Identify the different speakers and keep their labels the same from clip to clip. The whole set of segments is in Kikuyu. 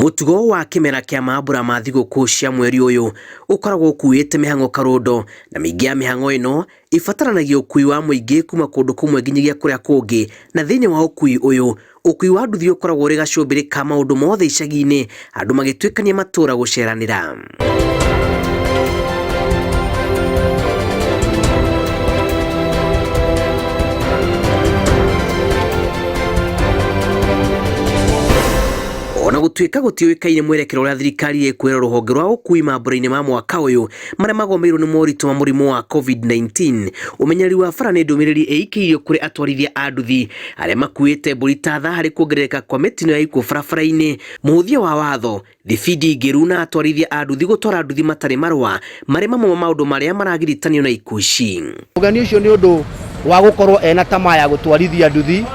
Speaker 1: Mũtugo wa kĩmera kĩa mambura ma thigũkũ cia mweri ũyũ ũkoragwo ũkuĩte mĩhang'o karũndo, na mĩingĩ ya mĩhang'o ĩno ĩbataranagia ũkui wa mũingĩ kuma kũndũ kũmwe nginyagia kũrĩa kũngĩ, na thĩinĩ wa ũkui ũyũ, ũkui wa nduthi ũkoragwo ũrĩ gacũmbĩrĩ ka maũndũ mothe icagi-inĩ, andũ magĩtuĩkania matũũra gũceranĩra. Ona gũtuĩka gũtiũĩkaine mwerekera ũrĩa thirikari ĩkwĩra rũhonge rwa ũkui mambura-inĩ ma mwaka ũyũ marĩa magomeirwo nĩ moritũ ma mũrimũ wa COVID-19, ũmenyereri wa bara nĩ ndũmĩrĩri ĩikĩirio kũrĩ atwarithia a nduthi arĩa makuĩte mbũri ta tha harĩ kuongerereka kwa mĩtino ya ikuũ barabara-inĩ, mũhũthia wa watho, thibindi ngĩru na atwarithia a nduthi gũtwara nduthi matarĩ marũa marĩ mamwe ma maũndũ marĩa maragiritanio na ikuũ ici.
Speaker 2: Mũgeni ũcio nĩ ũndũ wa gũkorwo ena tamaa ya gũtwarithia nduthi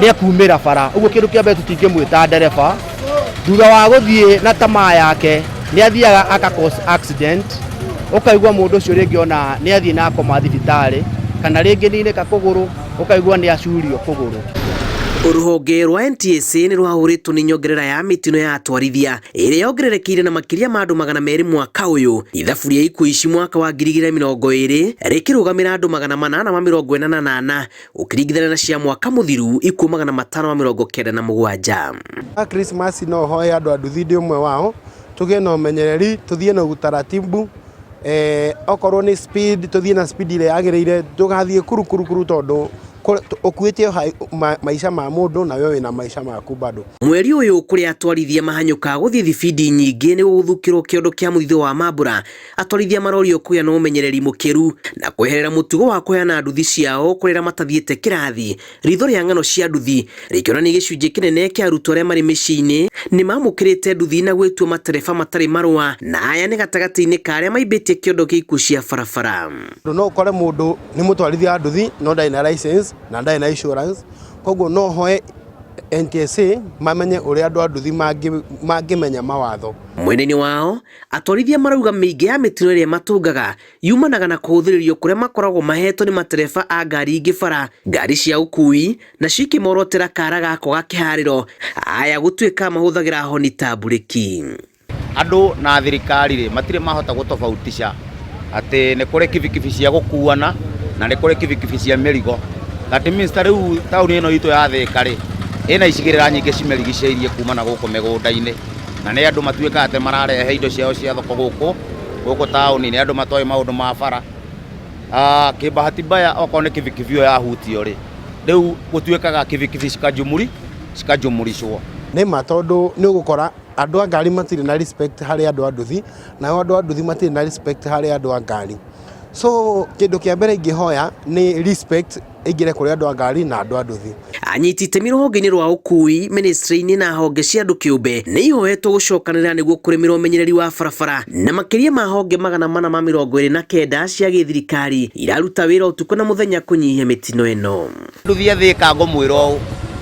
Speaker 2: nĩ ekumĩra bara, ũguo kĩndũ kĩa mbere tũtingĩmwĩta ndereba. Thutha wa gũthiĩ na tamaa yake nĩ athiaga aka cause accident, ũkaigua mũndũ ũcio rĩngĩ ona nĩ athiĩ na akoma thibitarĩ, kana rĩngĩ nĩ ainĩka kũgũrũ, ũkaigua nĩ acurio kũgũrũ.
Speaker 1: Rũhonge rwa NTSA nĩ rwahũrĩtwo nĩ nyongerera ya mĩtino ya atwarithia ĩrĩa yongererekeire na makĩria ma andũ 200 mwaka ũyũ. Ithabu rĩa ikuũ ici mwaka wa 2020 rĩkĩrũgamĩra andũ 884 ũkĩringithania na cia mwaka mũthiru ikuũ 597.
Speaker 3: Christmas no hoe andũ a nduthi ndĩ ũmwe wao tũgĩe na ũmenyereri tũthiĩ na utaratibu okorwo nĩ speed tũthiĩ na speed ĩrĩa yagĩrĩire ndũgathiĩ kuru kuru kuru tondũ ũkuĩte maica ma mũndũ na we wĩna maica maku bado.
Speaker 1: Mweri ũyũ kũrĩa atwarithia mahanyũkaga gũthiĩ thibindi nyingĩ nĩ gũgũthukĩrwo kĩondo kĩa mũthithũ wa mambura, atwarithia marorio kũgĩa na ũmenyereri mũkĩru na kweherera mũtugo wa kũheana nduthi ciao kũrĩ arĩa matathiĩte kĩrathi. Ritho rĩa ng'ano cia nduthi rĩkĩonania gĩcunjĩ kĩnene kĩa arutwo arĩa marĩ mĩciĩ-inĩ nĩ mamũkĩrĩte nduthi na gwĩtua matereba matarĩ marũa, na aya nĩ gatagatĩ-inĩ ka arĩa maimbĩtie kĩondo kĩa ikuũ cia barabara.
Speaker 3: No ũkore mũndũ nĩ mũtwarithia wa nduthi no ndarĩ na license na ndarĩ na insurance, koguo no hoe NTSA mamenye ũrĩa andũ a nduthi mangĩmenya mawatho.
Speaker 1: Mwena-inĩ wao, atwarithia marauga mĩingĩ ya mĩtino ĩrĩa ĩmatũngaga yumanaga na kũhũthĩrĩrio kũrĩa makoragwo mahetwo nĩ matereba a ngari ingĩ bara, ngari cia ũkui nacio ikĩmorotera kara ga kwaga kĩharĩro, aya gũtuĩka mahũthagĩra honi ta mburĩki.
Speaker 4: Andũ na thirikari rĩ, matirĩ mahota gũtofautisha atĩ nĩ kũrĩ kibikibi cia gũkuana na nĩ kũrĩ kibikibi cia mĩrigo. That means ta rĩu taũni ĩno itũ ya Thĩka rĩ, ĩna icigĩrĩra nyingĩ cimĩrigicĩirie kuma na gũkũ mĩgũnda-inĩ, na nĩ andũ matuĩkaga atĩ mararehe indo ciao cia thoko gũkũ gũkũ taũni, nĩ andũ matoĩ maũndũ ma bara. Kĩbahati mbaya okorwo nĩ kibikibi ĩyo yahutio rĩ, rĩu gũtuĩkaga kibikibi cikajumuri cikajumuricwo.
Speaker 3: Nĩ ma tondũ nĩ ũgũkora andũ a ngari matirĩ na respect harĩ andũ a nduthi, nao andũ a nduthi matirĩ na respect harĩ andũ a ngari. So kĩndũ kĩa mbere ingĩhoya nĩ respect ĩingĩre kũrĩ andũ a ngari na andũ a nduthi.
Speaker 1: Anyiti itemi rũhonge-inĩ rwa ũkui, ministry-inĩ na honge cia andũ kĩũmbe nĩ ihoetwo gũcokanĩrĩra nĩguo kũrĩmĩra ũmenyereri wa barabara, na makĩria ma honge 429 cia gĩthirikari iraruta wĩra ũtukũ na mũthenya kũnyihia mĩtino ĩno.
Speaker 4: Nduthi Thĩka ngũmwĩra ũũ,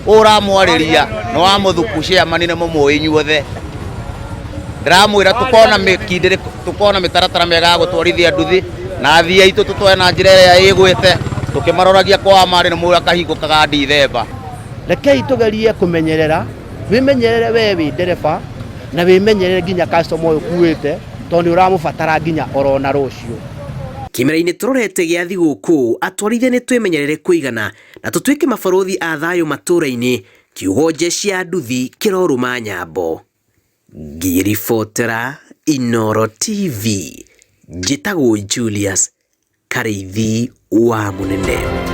Speaker 4: ũramwarĩria nĩ wa mũthuku chairman nĩ mũmũĩ inyuothe. Ndĩramwĩra tũkorwo na mĩkindĩrĩko, tũkorwo na mĩtaratara mĩega ya gũtwarithia nduthi na athii aitũ tũtware na njĩra ĩrĩa ĩgwĩte, tũkĩmaroragia kwa marĩ nĩ mũĩ akahingũkaga Ndithemba.
Speaker 2: Rekei tũgerie kũmenyerera, wĩmenyerere we wĩ ndereba na wĩmenyerere nginya customer ũyũ ũkuĩte tondũ nĩ ũramũbatara nginya orona rũciũ.
Speaker 1: Kĩmera-inĩ tũrorete gĩa thigũkũ, atwarithia nĩ twĩmenyerere kũigana na tũtuĩke mabarũthi a thayũ matũũra-inĩ, kiugo jeshi ya nduthi kĩrorũma nyambo. Ngĩribotera Inooro TV, njĩtagwo Julius Karĩithi wa Mũnene.